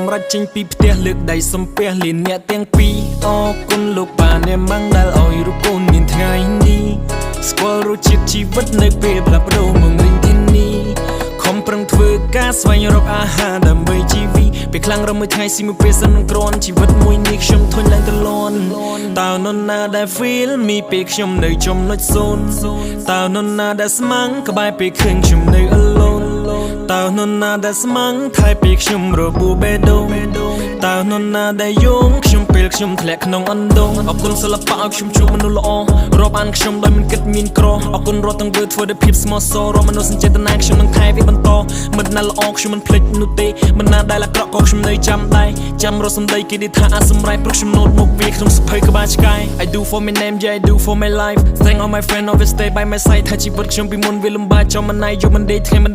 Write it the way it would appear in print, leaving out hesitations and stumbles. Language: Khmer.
សម្រេចចេញពីផ្ទះលើកដៃសំពះលាអ្នកទាំងពីរអរគុណលោកប៉ាអ្នកម៉ាំងដែលឲ្យរូបកូនមានថ្ងៃនេះស្គាល់រសជាតិជីវិតនៅពេលផ្លាស់ប្ដូរមករៀងធានីខំប្រឹងធ្វើការស្វែងរកអាហារដើម្បីជីវិតពេលខ្លាំងរំមួយថ្ងៃស៊ីមួយពេលសិននឹងគ្រាន់ជីវិតមួយនេះខ្ញុំធុញឡើងទៅលន់តើនរណាដែល feel me ពេលខ្ញុំនៅចំណុចសូន្យតើនរណាដែលស្មាំងក្បែរពេលឃើញខ្ញុំនៅ alone តើនរណាដែលស្មាំងថែពេលខ្ញុំរបួសបេះដូងតើនរណាដែលយោងខ្ញុំពេលខ្ញុំធ្លាក់ក្នុងអណ្ដូងអរគុណសិល្បៈឲ្យខ្ញុំជួបមនុស្សល្អរាប់អានខ្ញុំដោយមិនគិតមានក្រអរគុណរាល់ទាំងវើធ្វើដោយភាពស្មោះសររាល់មនុស្សចេតនាខ្ញុំនឹងថែវាបន្តមិត្តណាល្អខ្ញុំមិនភ្លេចនោះទេមិនណាដែលអាក្រក់ក៏ខ្ញុំនៅចាំដែរចាំរកសម្ដីគេនិយាយថាអាសម្រែព្រោះខ្ញុំណូតមុខវាក្នុងសភៅក្បាលឆ្កែ I do for my name, yeah, I do for my life. Thank all my friend, always stay by my side. ថាជីវិតខ្ញុំពីមុនវាលំបាកចំមិនណៃយប់មិនដេកថ្ងៃមិន